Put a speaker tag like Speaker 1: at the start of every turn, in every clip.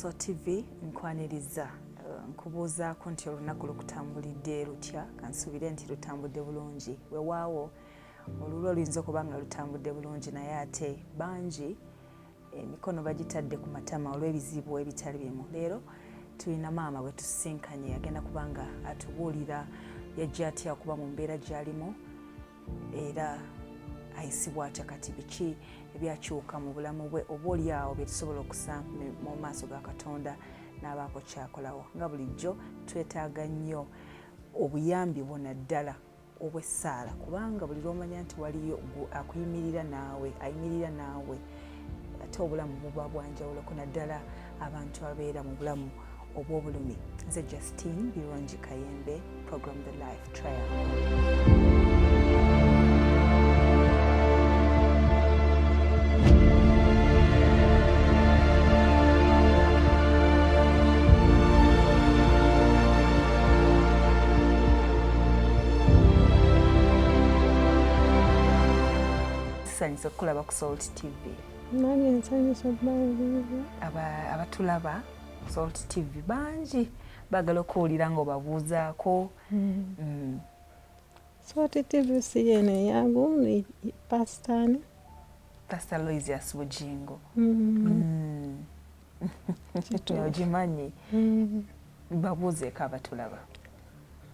Speaker 1: Salt TV nkwaniriza nkubuuzaako nti olunaku lukutambulidde lutya? Kansuubire nti lutambudde bulungi. Wewaawo olulwo luyinza okuba nga lutambudde bulungi, naye ate bangi emikono bagitadde ku matama olw'ebizibu ebitali bimu. Leero tulina maama bwe tusisinkanye, agenda kuba nga atubuulira yajja atya okuba mu mbeera gy'alimu era ayisibwa atya kati, biki ebyakyuka mu bulamu bwe, oba oli awo bye tusobola okusa mu maaso ga Katonda n'abaako kyakolawo. Nga bulijjo twetaaga nnyo obuyambi bwo, naddala obw'essaala, kubanga buli lw'omanya nti waliyo akuyimirira naawe, ayimirira naawe, ate obulamu buba bwanjawuloko, naddala abantu ababeera mu bulamu obw'obulumi. Nze Justine Birungi Kayembe, program The Life Triangle. Tusanyusa okukulaba ku Salt TV.
Speaker 2: Nange nsanyusa okubalabirira.
Speaker 1: Abatulaba Salt TV bangi baagala okuwulira nga obabuuzaako.
Speaker 2: Salt TV si yeno eyagundi pasitani?
Speaker 1: Pastor Aloysius Bugingo. Ogimanyi? Babuuzeeko abatulaba.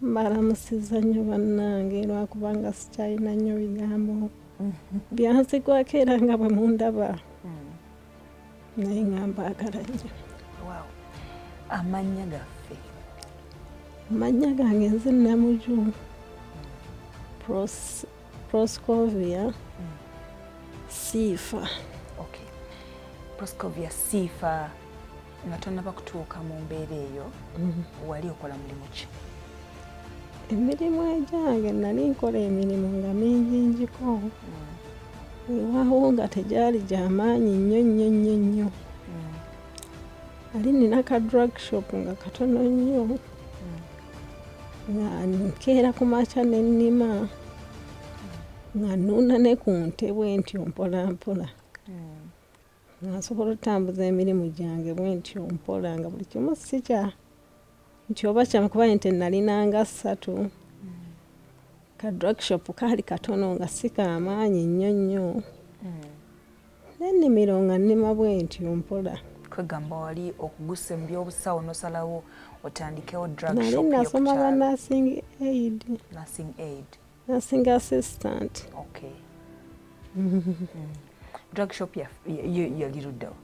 Speaker 2: Mbalamusiza nnyo bannange, lwakubanga sikyalina nnyo bigambo byanzigwako, era nga bwe mundaba, naye nga mbaagala nnyo.
Speaker 1: Wow. Amannya gaffe?
Speaker 2: Amannya gange nze Namuju Proscovia Siifa.
Speaker 1: Okay. Proscovia Siifa, nga tonnaba kutuuka mu mbeera eyo, wali okola mulimu ki?
Speaker 2: Emirimu egyange, nali nkola emirimu nga minginjiko, weewaawo nga tegyali gyamaanyi nnyo nnyo nnyo nnyo. Nali nina ka drug shop nga katono nnyo, nga nkeera ku makya ne nnima, nga nnuuna ne ku nte bwe ntyo mpola mpola, nga nsobola okutambuza emirimu gyange bwe ntyo mpola, nga buli kimu si kya nti oba kyamukuba nti nalinanga ssatu. Ka drug shop kaali katono nga si kamaanyi nnyo nnyo, n'ennimiro nga nnima bwe ntyo mpola.
Speaker 1: Kwegamba wali okuguse mu byobusawo n'osalawo otandikewo drug
Speaker 2: Nali
Speaker 1: shop?
Speaker 2: Nasoma ba nursing aid.
Speaker 1: Nursing aid.
Speaker 2: Nursing assistant.
Speaker 1: Okay. Drug shop yali luddawa?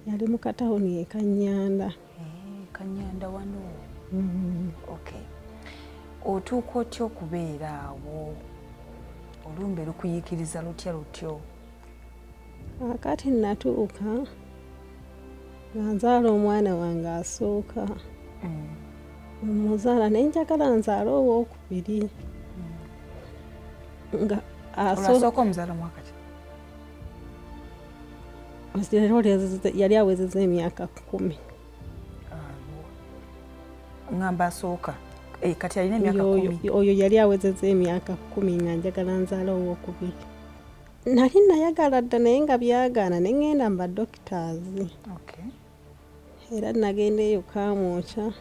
Speaker 2: Yali mu katawuni e Kanyanda.
Speaker 1: Eh, Kanyanda wano. Okay, otuuka otya okubeera awo? Olumbe lukuyiikiriza lutya lutyo?
Speaker 2: Akati natuuka nga nzaala omwana wange asooka. Muzaala ne njagala nzaale owookubiri nga
Speaker 1: Olwasooka omuzaala mwaka ki?
Speaker 2: Yali awezezza emyaka 10.
Speaker 1: Ŋŋamba asooka. Eh, kati alina emyaka 10.
Speaker 2: Oyo yali awezezza emyaka 10 nga njagala nzaala owookubiri. Nali nayagala dda naye nga byagaana, ne ŋŋenda mu ba doctors. Era nagenda eyo Kamwokya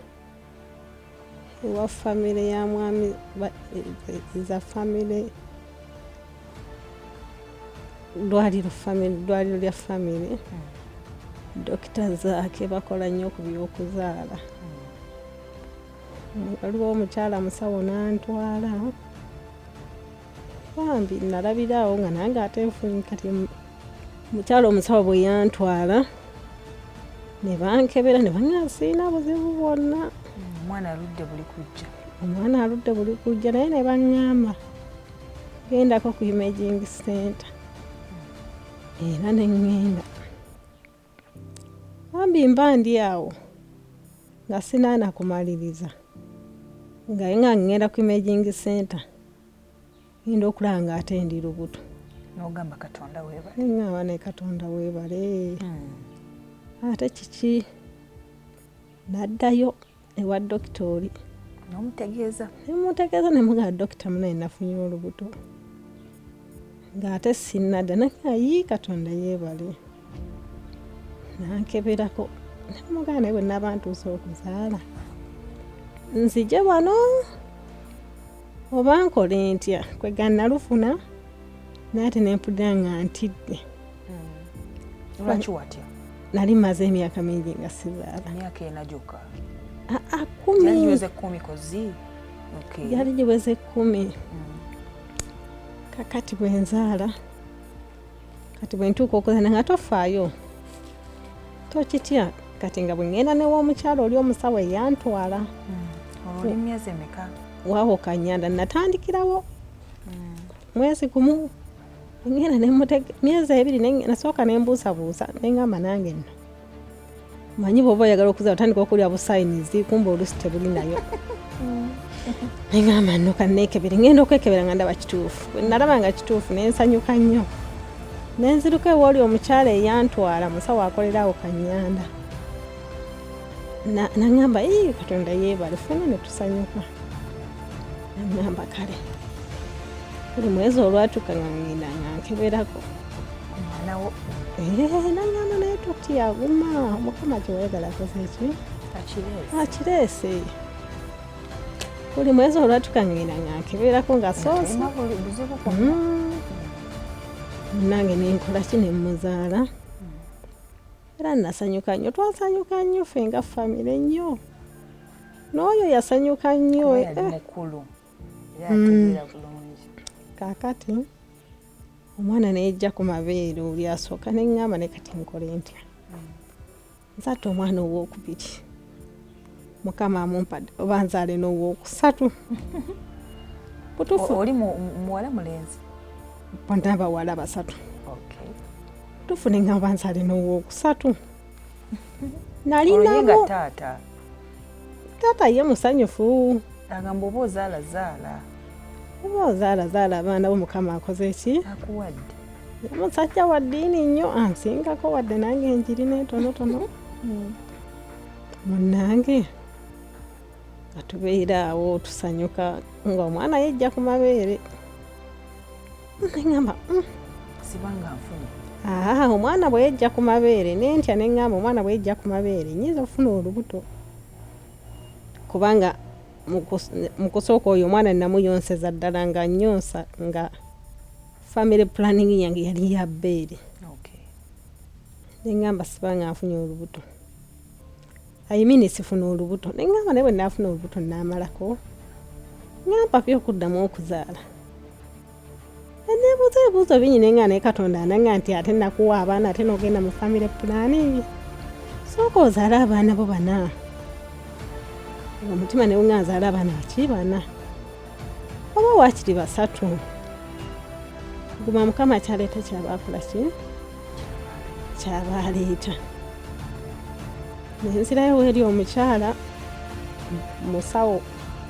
Speaker 2: ewa famire ya mwami za famire, ddwaliro famire, ddwaliro lya famire. Dokita Zaake, bakola nnyo ku byokuzaala. Waliwo omukyala musawo n'antwala. Bambi nalabiraawo nga nange ate nfunye. Kati omukyala omusawo bwe yantwala ne bankebera ne baŋŋamba siina buzibu bwonna.
Speaker 1: Omwana aludde buli kujja.
Speaker 2: Omwana aludde buli kujja, naye ne baŋŋamba gendako ku imaging center, era ne ŋŋenda. Bambi mba ndi awo nga sinaana kumaliriza nga nga ŋŋenda ku imaging center, ngenda okulaba nga ate ndi lubuto.
Speaker 1: N'ogamba Katonda weebale.
Speaker 2: Ne ŋŋamba ne Katonda weebale. Ate kiki? Naddayo ewa dokita oli.
Speaker 1: N'omutegeeza?
Speaker 2: Nemutegeeza, nemugamba, "Dokita munaye, nafunye olubuto ng'ate sinnadda." Naye Katonda yeebale, nankeberako. Namugamba naye bwe naaba ntuuse okuzaala nzije wano oba nkole ntya? Kwega nalufuna naye ate nempulira nga ntidde.
Speaker 1: Lwaki watya?
Speaker 2: Nali maze emyaka mingi nga sizaala.
Speaker 1: Emyaka ena gyokka?
Speaker 2: Aa, 10.
Speaker 1: Gyali giweze 10 kozi? Okay.
Speaker 2: Gyali giweze 10. Kakati bwe nzaala, kati bwe ntuuka okuzaala nga tofaayo tokitya. Kati nga bwe ŋŋenda new'omukyala oli omusawo eyantwala.
Speaker 1: Olwo oli myezi emeka?
Speaker 2: Waawo Kanyanda natandikirawo mwezi gumu, ŋŋenda nemutege myezi 2, nasooka ne mbuusabuusa ne ŋŋamba nange nno manyi bw'oba oyagala okuzaala otandika okulya busayinizi, kumbe oluusi tebuli nayo. Ne ŋŋamba nno kanneekebere, ŋŋenda okwekebera nga ndaba kituufu. Bwe nalaba nga kituufu ne nsanyuka nnyo, ne nziruka ewooli omukyala eyantwala, musawo akolera awo Kanyanda, naŋŋamba ii Katonda yeebale, ffenna ne tusanyuka. Naŋŋamba kale buli mwezi olwatuuka nga ŋŋenda nga nkeberako
Speaker 1: omwana wo.
Speaker 2: Naŋŋamba naye totya, guma, Mukama kyewayagala akoze ki?
Speaker 1: Akireese.
Speaker 2: Akireese. Buli mwezi olwatuuka ŋŋenda nga nkeberako nga soosi.
Speaker 1: Tolina buzibu bwonna.
Speaker 2: Nange nenkola ki, ne mmuzaala. Era nasanyuka nnyo, twasanyuka nnyo ffe nga famire nnyo. N'oyo yasanyuka nnyo.
Speaker 1: Kuba yali mukulu era ategeera bulungi.
Speaker 2: Kaakati omwana neyejja ku mabeere oli asooka, ne ŋŋamba ne kati nkole ntya? Nzatte omwana owookubiri, Mukama amumpadde, oba nzaale n'owookusatu? Butuufu.
Speaker 1: Oli muwala mulenzi?
Speaker 2: Bonna bawala basatu.
Speaker 1: Okay.
Speaker 2: Butuufu ne ŋŋamba nzaale n'owookusatu.
Speaker 1: Olwo ye nga
Speaker 2: Nalinabo
Speaker 1: taata?
Speaker 2: Taata ye musanyufu.
Speaker 1: Agamba oba ozaala zaala.
Speaker 2: Oba ozaala zaala abaana bo, Mukama akoze ki?
Speaker 1: Akuwadde.
Speaker 2: Musajja wa ddiini nnyo, ansingako wadde nange njirina entonotono. Munnange nga tubeera awo tusanyuka ng'omwana yejja ku mabeere, neŋŋamba
Speaker 1: Sibanga nfunye.
Speaker 2: Aa, omwana bwe yejja ku mabeere nentya, neŋŋamba omwana bwe yejja ku mabeere nnyinza okufuna olubuto, kubanga mu kusooka oyo omwana namuyonseza ddala nga nnyonsa, nga family planning yange yali ya bbeere.
Speaker 1: Okay.
Speaker 2: Neŋŋamba sibanga nfunye olubuto, I mean sifuna olubuto, neŋŋamba naye bwe naafuna olubuto naamalako ŋŋamba pya okuddamu okuzaala. Neebuuza ebibuuzo bingi, neŋŋamba naye Katonda anaŋŋa nti ate nakuwa abaana ate n'ogenda mu family planning, sooka ozaale abaana bo bana. Omutima ne guŋŋamba nzaale abaana baki bana oba waakiri basatu, guma Mukama kyaleeta kyaba akola ki kyaba aleeta. Nenzirayo weeri omukyala musawo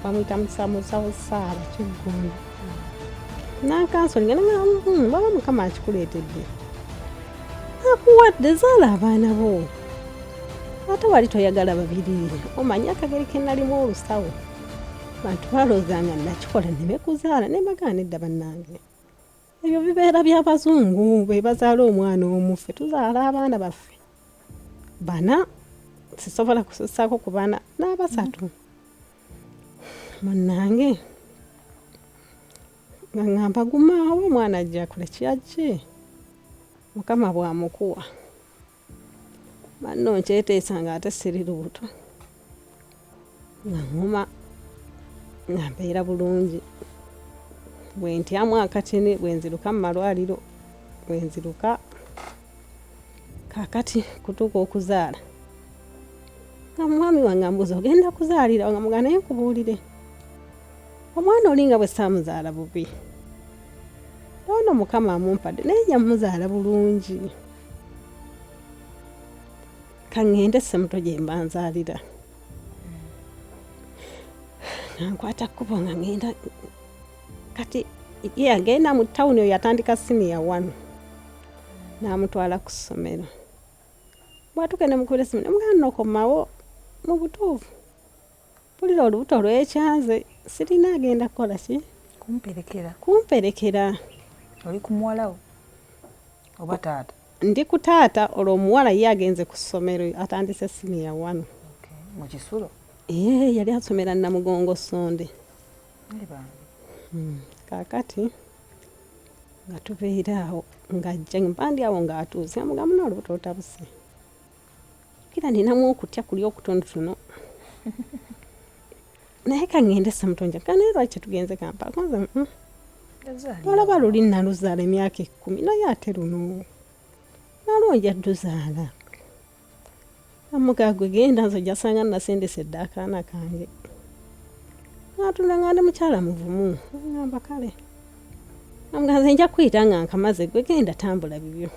Speaker 2: bamuyita musawo Saara Kiggundu, nankansolinga neŋŋamba baba Mukama akikuleetedde akuwadde, zaala abaana bo, ate wali toyagala babiri. Omanyi akageri ke nalimu olusawo, bantu balowoozanga nakikola nneme kuzaala, ne mbagamba nedda bannange, ebyo bibeera by'abazungu be bazaala omwana omu, ffe tuzaala abaana baffe bana, sisobola kusussaako ku bana n'abasatu. Munnange nga ŋŋamba gumaawo, omwana ajja akole kyajje Mukama bw'amukuwa. Banno nkyeteesa nga ate siri lubuto, nga ŋŋuma nga mbeera bulungi, bwe ntyamu akatini bwe nziruka mu malwaliro bwe nziruka. Kaakati kutuuka okuzaala nga mwami wange ambuuza ogenda kuzaalira, nga mugamba naye nkubuulire omwana oli nga bwe saamuzaala bubi, ono Mukama amumpadde naye nja muzaala bulungi, ka ŋŋende Ssemuto gye mba nzaalira. Nga nkwata kkubo nga ŋŋenda, kati ye agenda mu tawuni, oyo atandika siniya 1 n'amutwala ku ssomero. Bw'atuuka ne mukubira essimu ne mugamba nno komawo, mu butuufu mpulira olubuto lwekyanze, sirina agenda kukola ki?
Speaker 1: Kumperekera.
Speaker 2: Kumperekera.
Speaker 1: Oli ku muwala wo oba taata?
Speaker 2: Ndi ku taata, olwo omuwala ye agenze ku ssomero, atandise siniya wano.
Speaker 1: Mu kisulo?
Speaker 2: Ee, yali asomera Namugongo Sonde. Kaakati nga tubeera awo, ng'ajja mba ndi awo ng'atuuse, amugamba muna olubuto lutabuse. Kira ninamu okutya kuli okutonotono. Naye ka ŋŋende Ssemutonja, ka naye lwaki tetugenze Kampala? Kwanza, olaba luli naluzaala emyaka 10, naye ate luno nalwo nja dduzaala. Amugaa gwe genda, nze ojja sanga nasindise dda akaana kange. Natula nga ndi mukyala muvumu, ŋŋamba kale. Amugaa nze nja kuyita nga nkamaze, gwe genda tambula bibyo.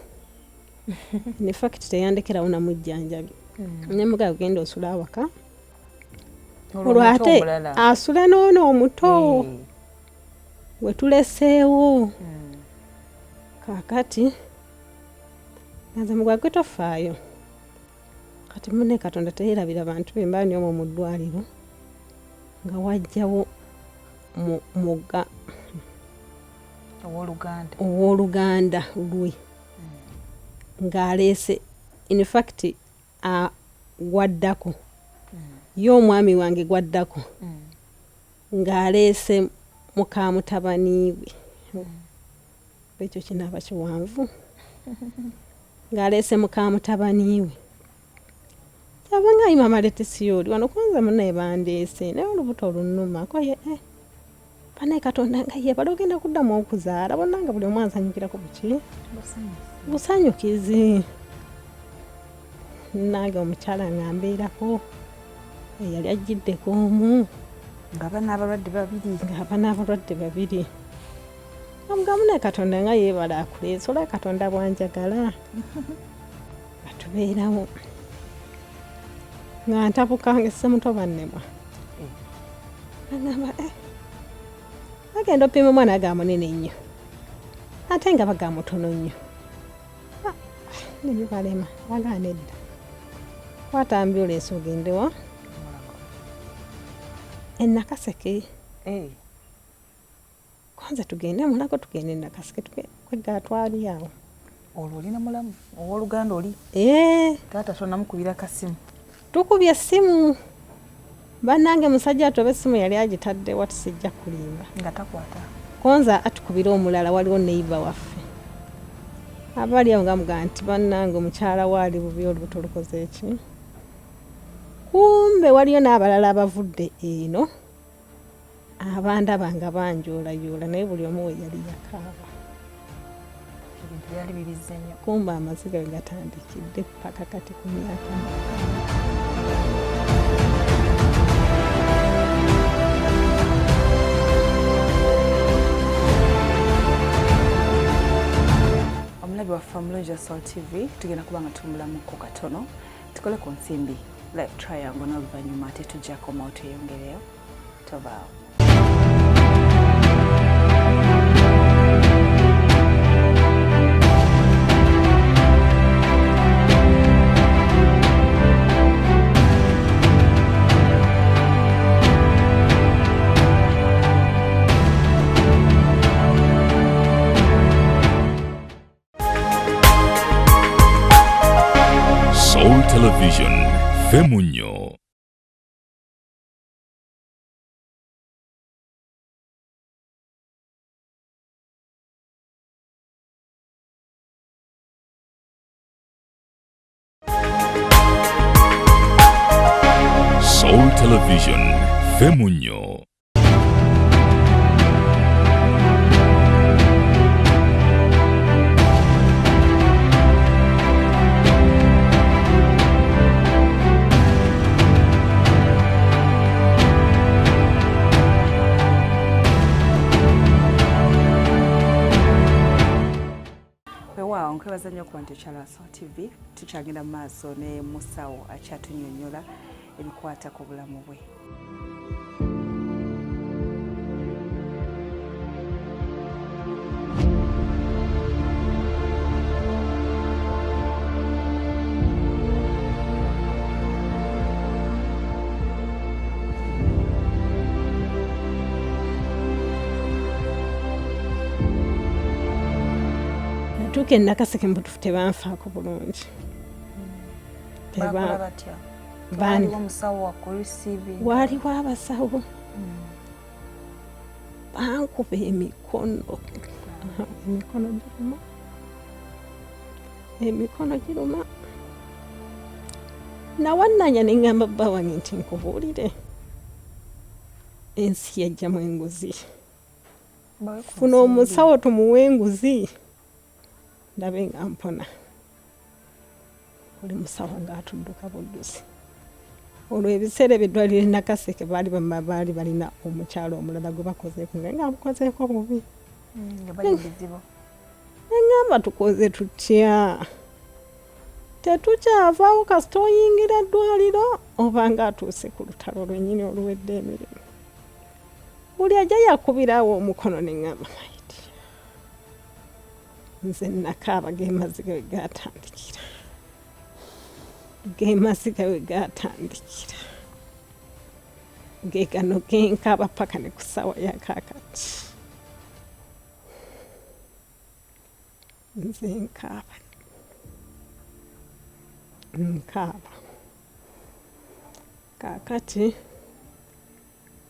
Speaker 2: In fact teyandekerawo namujjanjabi. Ne mugaa genda osule awaka. Olwo ate asule n'ono omuto we tuleseewo. Kaakati nze mugwa gwe tofaayo. Kati munne Katonda teyerabira bantu be, mba ndi omwo mu ddwaliro nga wajjawo muga
Speaker 1: owooluganda,
Speaker 2: owooluganda lwe ng'aleese, in fact gwaddako ye omwami wange gwaddako ng'aleese muka mutabani we. Ekyo kinaaba kiwanvu. Ng'aleese muka mutabani we. Kyava nga ayi Maama Leticia oli wano, kwanza munnaye bandeese naye olubuto olunnuma ko ye banaye Katonda nga yeebale ogenda kuddamu okuzaala bonna nga buli omu ansanyukirako buki busanyukizi. Nange omukyala nga mbeerako eyali ajjiddeko omu
Speaker 1: nga bana abalwadde babiri,
Speaker 2: nga bana abalwadde babiri. Amugamu naye Katonda nga yeebale akuleese, olaba Katonda bw'anjagala. Atubeerawo nga ntabuka nga Ssemuto bannemwa. Agamba agenda opima omwana aga munene nnyo ate nga baga mutono nnyo. Nebibalema bagaana edda. Kwata ambulensi ogende wa e Nakaseke. Kwanza tugende Mulago, tugende e Nakaseke, kwegga twali awo.
Speaker 1: Olwo olina mulamu owooluganda oli? Taata tonamukubira kasimu?
Speaker 2: Tukubye essimu bannange, musajja atoba essimu yali agitadde wati, sijja kulimba.
Speaker 1: Nga takwata.
Speaker 2: Konza atukubira omulala, waliwo neighbor waffe abali awo nga mugamba nti bannange omukyala we ali bubi, olubuto lukoze eki. Kumbe waliyo n'abalala abavudde eno abandaba nga banjolayoola, naye buli omu we yali yakaaba.
Speaker 1: Ebintu byali bibizze nnyo.
Speaker 2: Kumbe amaziga we gatandikidde paka kati ku myaka.
Speaker 1: Omulabi waffe omulungi wa Salt TV, tugenda kuba nga tumulamuko katono, tukole ku nsimbi Live Triangle, n'oluvannyuma ate tujja komawo tweyongereyo. Tovaawo.
Speaker 3: Soul Television, Femunyo. Soul Television, Femunyo.
Speaker 1: Weewaawo, nkwebaza nnyo okuba nti okyala Soul TV. Tukyagenda mu maaso ne musawo akyatunyonnyola ebikwata ku bulamu bwe.
Speaker 2: Natuuka e Nakaseke mu butuufu tebanfaako bulungi.
Speaker 1: Bakola batya? Waliwo omusawo wa kureceiving?
Speaker 2: Waaliwo abasawo. Bankuba emikono. Emikono giruma. Emikono giruma. Nawannanya ne ŋŋamba bba wange nti nkubuulire. Ensi yajjamu enguzi. Funa omusawo tumuwe enguzi. Ndabe nga mpona. Buli musawo ng'atudduka buddusi. Olwo ebiseera ebyo eddwaliro e Nakaseke baali baali balina omukyalo omulala gwe bakozeeko nga ng'amukozeeko bubi.
Speaker 1: Nga bali bizibu.
Speaker 2: Ne ŋŋamba tukoze tutya? Tetukyavaawo kasita oyingira eddwaliro oba ng'atuuse ku lutalo lwennyini oluwedde emirimu. Buli ajja yakubirawo omukono ne ŋŋamba maiti. Nze nakaaba ge maziga we gaatandikira. Ge maziga we gaatandikira. Ge gano ge nkaaba paka ne ku ssaawa ya kaakati. Nze nkaaba. Nkaaba. Kaakati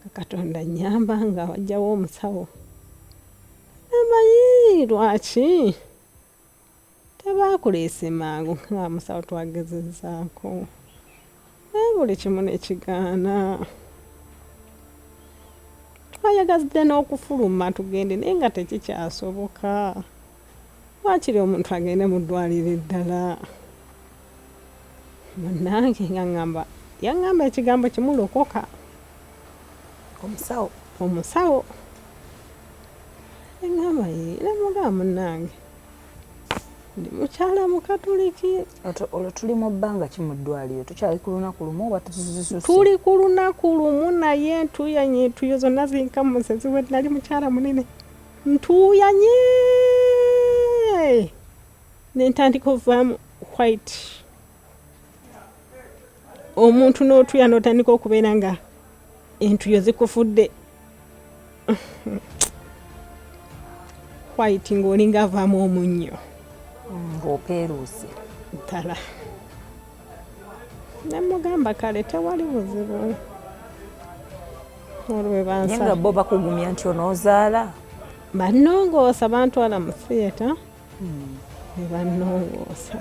Speaker 2: nga Katonda annyamba nga wajjawo omusawo. Amanyi lwaki tebaakuleese mangu nga musawo twagezezzaako. Naye buli kimu ne kigaana. Twayagadde n'okufuluma tugende naye nga tekikyasoboka. Waakiri omuntu agende mu ddwaliro eddala. Munnange nga ŋŋamba, yaŋŋamba ekigambo kimu lokoka.
Speaker 1: Omusawo.
Speaker 2: Omusawo. Ne ŋŋamba yee, ne mugamba munnange ndi mukyala Mukatuliki.
Speaker 1: Olwo tuli mu bbanga ki mu ddwaliro? Tukyali ku lunaku lumu oba tuzisuse?
Speaker 2: Tuli ku lunaku lumu naye ntuuyanye entuuyo zonna zinkammuse ziwedde nali mukyala munene. Ntuuyanye ne ntandika ovaamu white. Omuntu n'otuuya n'otandika okubeera nga entuuyo zikufudde white ng'olinga avaamu omunnyo.
Speaker 1: Ng'opeeruuse.
Speaker 2: Ddala. Ne mugamba kale tewali buzibu. Olwo bwe
Speaker 1: Naye nga bo bakugumya nti onoozaala?
Speaker 2: Bannongoosa bantwala mu theatre ne bannongoosa.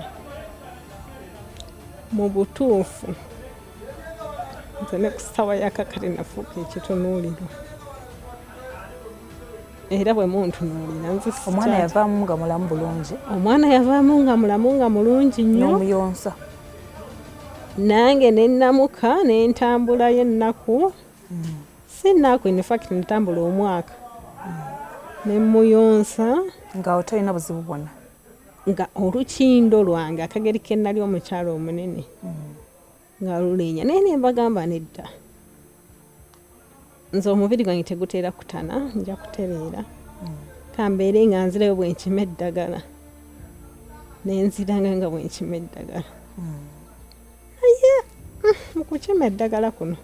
Speaker 2: Mu butuufu nze ne ku ssaawa ya kaakati nafuuka ekitunuulirwa. Era bwe muntunuulira nze
Speaker 1: Omwana yavaamu nga mulamu bulungi?
Speaker 2: Omwana yavaamu nga mulamu nga mulungi nnyo.
Speaker 1: N'omuyonsa?
Speaker 2: Nange ne nnamuka ne ntambulayo ennaku. Si nnaku in fact ntambula omwaka. Ne mmuyonsa.
Speaker 1: Nga awo tolina buzibu bwonna?
Speaker 2: Nga olukindo lwange akageri ke nali omukyala omunene nga lulinya naye ne mbagamba nedda. Nze omubiri gwange tegutera kutana, nja kutereera. Kambeere nga nzirayo bwe nkima eddagala. Ne nziranga nga bwe nkima eddagala. Naye mu kukima eddagala kuno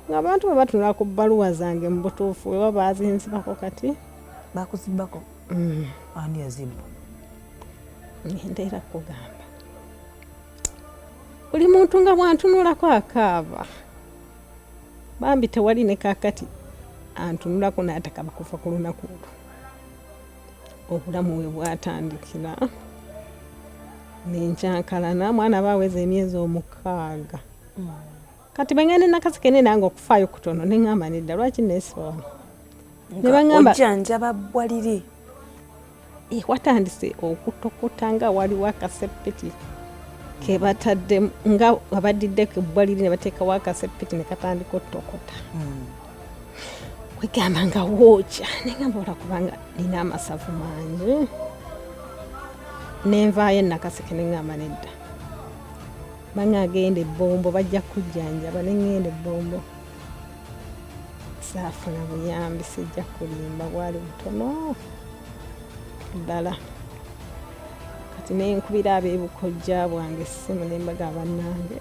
Speaker 2: ng'abantu bwe batunula ku bbaluwa zange mu butuufu bwe baba baazinzibako kati.
Speaker 1: Baakuzibbako? Ani yazibba?
Speaker 2: Ngenda era kugamba. Buli muntu nga bw'antunulako akaaba. Bambi tewali ne kaakati antunulako n'atakaba kuva ku lunaku olwo. Obulamu we bwatandikira. Ne nkyankalana mwana aba aweza emyezi 6. Kati bwe ngenda e Nakaseke ne nange okufaayo kutono ne ŋŋamba nedda lwaki neesiba wano. Ne baŋŋamba
Speaker 1: ojjanjaba bbwa liri.
Speaker 2: Watandise okutokota nga waliwo akasepiti ke batadde nga abadiddeko ebbwa liri ne bateekawo akasepiti ne katandika otokota. Kwegamba nga wookya ne ŋŋamba olwakubanga nina amasavu mangi. Ne nvaayo e Nakaseke ne ŋŋamba nedda. Banga agenda ebbombo bajja kujjanjaba ne ŋŋenda ebbombo. Saafuna buyambi sijja kulimba bwali butono ddala. Kati ne nkubira ab'ebukojja bwange essimu ne mbagamba bannange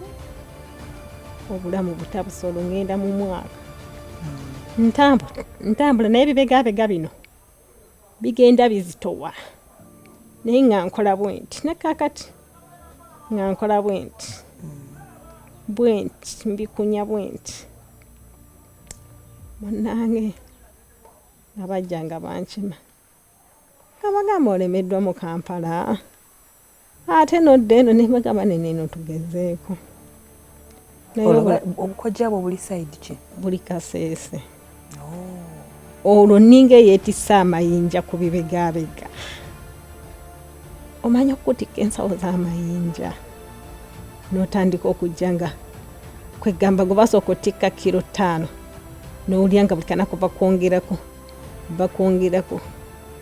Speaker 2: obulamu butabuse olwo ŋŋenda mu mwaka. Ntambula naye ebibegaabega bino bigenda bizitowa. Naye nga nkola bwenti ne kaakati nga nkola bwenti bwenti mbikunya bwenti munnange nga bajja nga bankima nga bagamba olemeddwa mu Kampala ate nodda eno ne bagamba nene eno tugezeeko.
Speaker 1: Naye obukojja bwo buli sayidi ki?
Speaker 2: Buli Kaseese. Oh. Olwo nninga eyeetisse amayinja ku bibegaabega. Omanyi okukutikka ensawo z'amayinja n'otandika okujja nga kwegamba gwe basooka otikka kiro ttaano n'owulira nga buli kanaku bakwongerako bakwongerako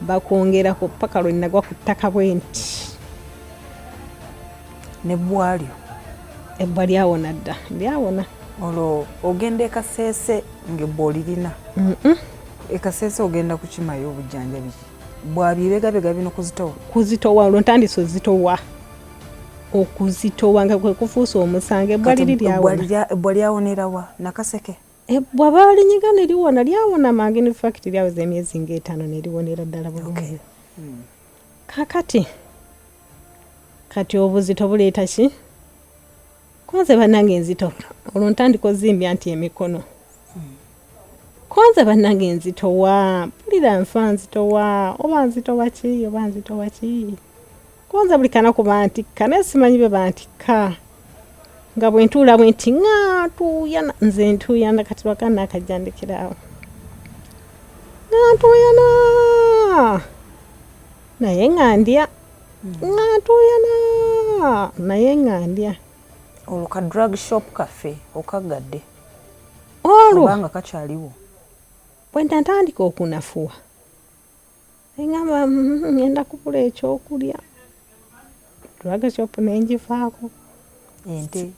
Speaker 2: bakwongerako paka lwe nagwa ku ttaka bwe nti.
Speaker 1: Nebbwa lyo?
Speaker 2: Ebbwa lyawona dda, lyawona.
Speaker 1: Olwo ogenda e Kasese ng'ebbwa olirina? E Kasese ogenda kukimayo obujjanjabi bwa bibegabega bino kuzitowa?
Speaker 2: Kuzitowa, olwo ntandise ozitowa, okuzitowa nga kwe kufuusa omusango. Ebbwa liri lyawona.
Speaker 1: Ebbwa lyawonerawa? Nakaseke?
Speaker 2: Ebbwa baalinyiga ne liwona, lyawona mangu. In fact lyaweza emyezi ng'etaano ne liwonera ddala bulungi. Kaakati kati obuzito buleeta ki? Konze bannange nzito, olwo ntandika ozimbya nti emikono. Konze bannange nzitowa, mpulira nfa nzitowa, oba nzitowa ki, oba nzitowa ki? Konze buli kanaku bantikka naye simanyi be bantikka. Nga bwe ntuula bwe nti nga ntuuyana, nze ntuuyana kati lwaka naakajja ndekera awo. Nga ntuuyana naye nga ndya, nga ntuuyana naye nga ndya.
Speaker 1: Olwo ka drug shop kaffe okaggadde?
Speaker 2: Olwo
Speaker 1: obanga kakyaliwo?
Speaker 2: Bwe natandika okunafuwa neŋŋamba ngenda kubula ekyokulya, drug shop ne ngivaako.
Speaker 1: Ente?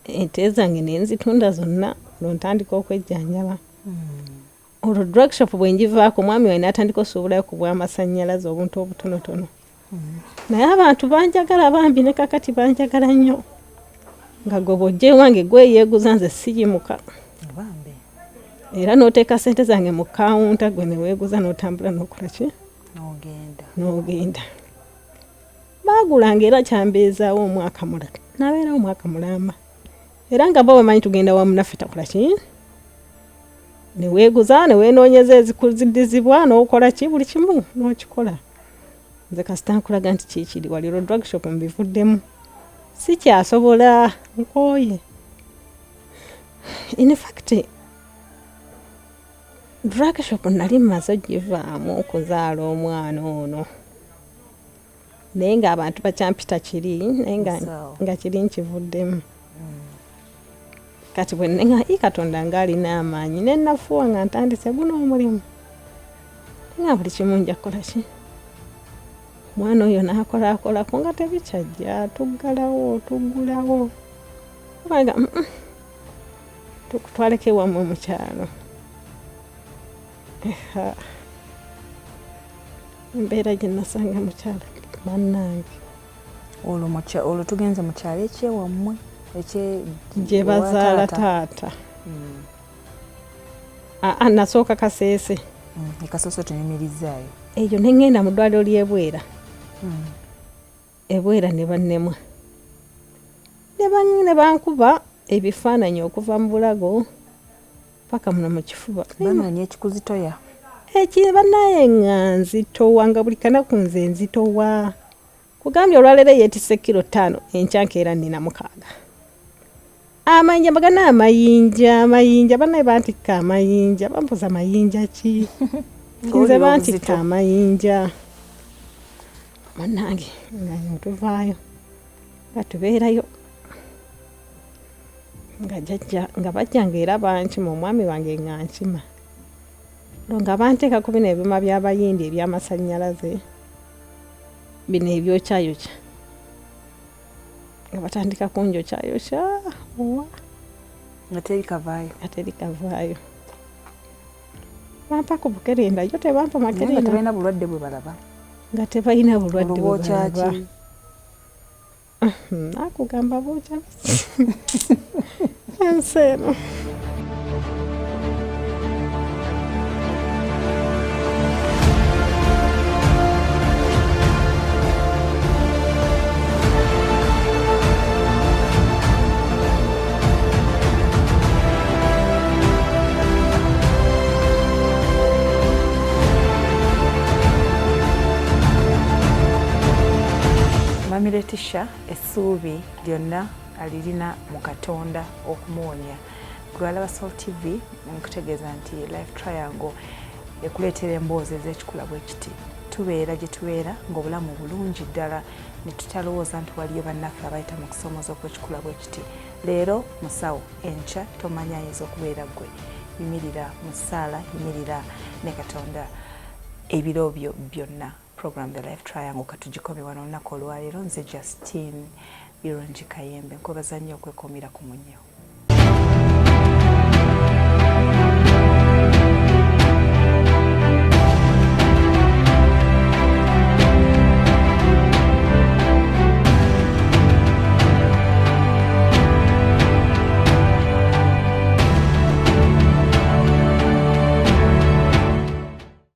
Speaker 2: Ente zange ne nzitunda zonna, olwo ntandika okwejjanjaba. Olwo drug shop bwe ngivaako, omwami wange n'atandika osuubulayo ku bw'amasannyalaze obuntu obutonotono. Naye abantu banjagala bambi, ne kakati banjagala nnyo, nga gwe bw'ojja ewange gweyeeguza, nze siyimuka.
Speaker 1: Bambi.
Speaker 2: Era n'oteeka ssente zange mu kawunta, gwe ne weeguza n'otambula n'okola ki?
Speaker 1: N'ogenda.
Speaker 2: N'ogenda. Baagulanga era kyambeezaawo omwaka mulala, nabeerawo omwaka mulamba, era nga bo bamanyi tugenda wamu naffe takola ki, ne weeguza ne weenoonyeza ezikuzidizibwa n'okola ki, buli kimu n'okikola. Nze kasita nkulaga nti kiikiri wali olwo drug shop mbivuddemu, sikyasobola, nkooye. In fact drug shop nali mmaze ogivaamu okuzaala omwana ono, naye ng'abantu bakyampita kiri, naye nga kiri nkivuddemu. Kati bwe nenga i Katonda ng'alina amaanyi, ne nafuwa nga ntandise guno omulimu, nga buli kimu nja kukola ki, omwana oyo n'akolaakolako nga tebikyajja, tuggalawo tuggulawo, kubanga tukutwaleko ewammwe mu kyalo. Embeera gye nasanga mu kyalo bannange.
Speaker 1: Olwo tugenze mu kyalo ekyewammwe?
Speaker 2: Gye bazaala taata. Aa, nasooka Kaseese.
Speaker 1: Ekasooso tunyumirizaayo.
Speaker 2: Eyo ne ŋŋenda mu ddwaliro ly'ebwera ebwera ne bannemwa ne bankuba ebifaananyi okuva mu bulago paka muno mu kifuba.
Speaker 1: Banoonya ekikuzitoya?
Speaker 2: Eki bannaye nga nzitowa, nga buli kanaku nze nzitowa. Kugambye olwaleero yeetisse kiro 5, enkya nkeera nnina 6. Amayinja bagana amayinja, amayinja bannaye bantikka amayinja, bambuza mayinja ki? Nze bantikka amayinja bannange, nga tuvaayo nga tubeerayo nga jjajja nga bajja nga era bankima, omwami wange nga nkima, olwo nga banteeka ku bino ebyuma by'Abayindi eby'amasannyalaze bino ebyokyayokya, nga batandika kunjokyayokya owa.
Speaker 1: Nga teri kavaayo?
Speaker 2: Nga teri kavaayo. Bampa ku bukerenda, yo tebampa makerenda.
Speaker 1: Tebalina bulwadde bwe balaba?
Speaker 2: Nga tebalina bulwadde bwe balaba. Nakugamba bookya ensi eno.
Speaker 1: Mwami Letisha essuubi lyonna alirina mu Katonda okumuwonya. Gwe alaba Soul TV, nkutegeeza nti Life Triangle ekuleetera emboozi ez'ekikula bwe kiti. Tubeera gye tubeera ng'obulamu bulungi ddala ne tutalowooza nti waliyo bannaffe abayita mu kusoomooza okw'ekikula bwe kiti. Leero musawo, enkya tomanya ayinza okubeera ggwe. Yimirira mu ssaala, yimirira ne Katonda ebiro byo byonna. Program The Life Triangle katugikomye wano olunaku olwaleero. Nze Justine Birungi Kayembe, nkwebaza nnyo okwekuumira ku munnyo.